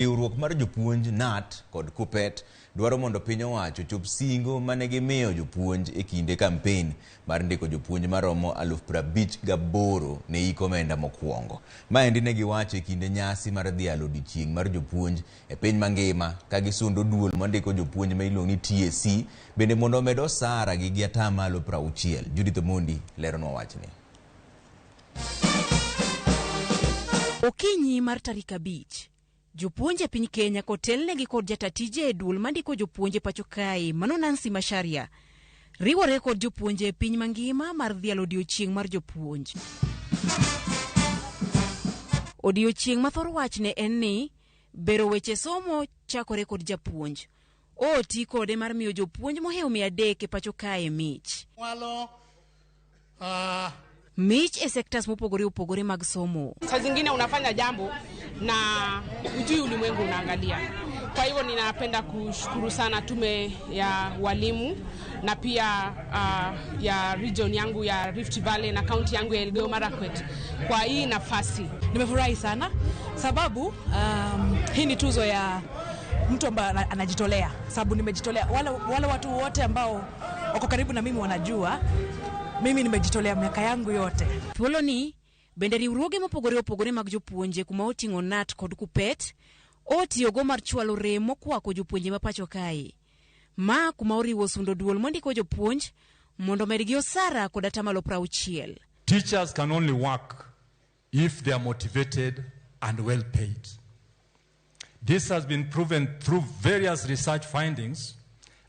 Riwruok mar jopuonj KNUT kod KUPPET dwaro mondo piny owacho ochop singo mane gimiyo jopuonj e kinde kampen mar ndiko jopuonj maromo 58,000 ne hik omenda mokwongo. Maendi ne giwacho e kinde nyasi mar dhialo odiochieng' mar jopuonj e piny mangima ka gisundo duol mandiko jopuonj ma iluongo ni TSC bende mondo omed osara gi gi atamalo 60. Judith Omondi leronwa wachni. Okinyi mar tarik 5, jopuonj e piny Kenya kotelnegi kod jata tije e duol mandiko jopuonj e pacho kae mano Nancy Macharia riwore kod jopuonje e piny mangima mar dhialo odiochieng' mar jopuonj. Odiochieng' ma thor wachne en ni bero weche somo chakore kod japuonj. Oti kode mar miyo jopuonj mohewo 300 e pacho kae mich. Mwalo, Mich e sectors mopogore opogore mag somo. Saa zingine unafanya jambo na hujui ulimwengu unaangalia. Kwa hivyo ninapenda kushukuru sana tume ya walimu na pia ya region yangu ya Rift Valley na county yangu ya Elgeyo Marakwet kwa hii nafasi. Nimefurahi sana sababu hii ni tuzo ya mtu ambaye anajitolea, sababu nimejitolea. Wale watu wote ambao wako karibu na mimi wanajua mimi nimejitolea miaka yangu yote. Thuolo ni bende riwruoge mopogore opogore mag jopuonje kuma oting'o KNUT kod KUPPET otiyogo mar chwalo rem mokwako jopuonje ma pacho kae. Ma kuma oriwo sundo duol mondiko jopuonj mondo omedgi osara kod atamalo 60. Teachers can only work if they are motivated and well paid. This has been proven through various research findings,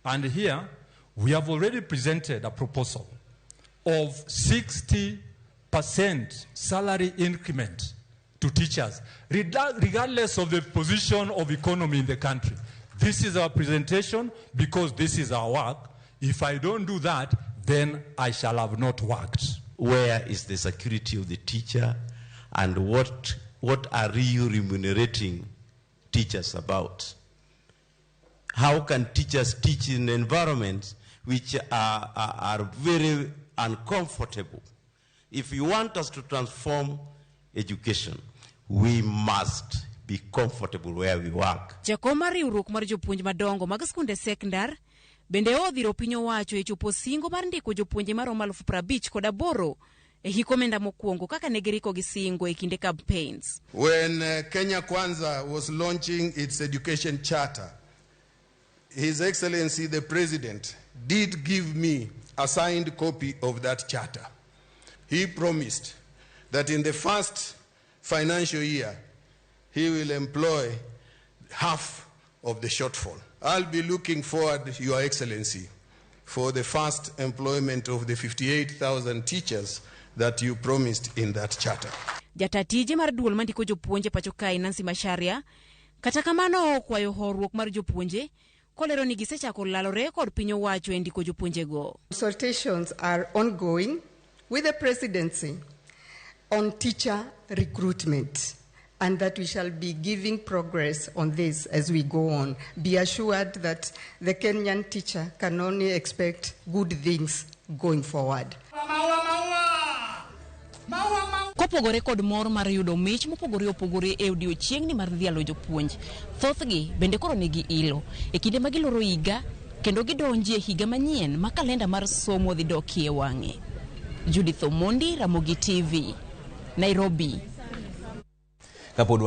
and here we have already presented a proposal of 60% salary increment to teachers, regardless of the position of economy in the country. This is our presentation because this is our work. If I don't do that, then I shall have not worked. Where is the security of the teacher, and what are you remunerating teachers about? How can teachers teach in environments which are very uncomfortable? If you want us to transform education, we must be comfortable where we work. Jakom mar riwruok mar jopuonj madongo mag skunde sekondar bende odhiro piny owacho e chopo singo mar ndiko jopuonje maromo 58,000 e hik omenda mokwongo kaka ne giriko gi singo e kinde campaigns. When Kenya Kwanza was launching its education charter, His Excellency the President did give me a signed copy of that charter. He promised that in the first financial year, he will employ half of the shortfall. I'll be looking forward, Your Excellency, for the first employment of the 58,000 teachers that you promised in that charter. Jata tije mar duol mandiko jopuonje pacho kae Nancy Macharia kata kamano okwayo horuok mar jopuonje kolero ni gisechako lalore kod piny owacho e ndiko jopuonjego. Consultations are ongoing with the presidency on teacher recruitment, and that we shall be giving progress on this as we go on. Be assured that the Kenyan teacher can only expect good things going forward. Kopogore kod mor mar yudo mich mopogore opogore e odiochieng'ni mar dhialo jopuonj, thothgi bende koro nigi ilo e kinde ma giloro higa kendo gidonjie higa manyien ma kalenda mar somo dhi dokie wang'e. Judith Omondi, Ramogi TV, Nairobi. Kapod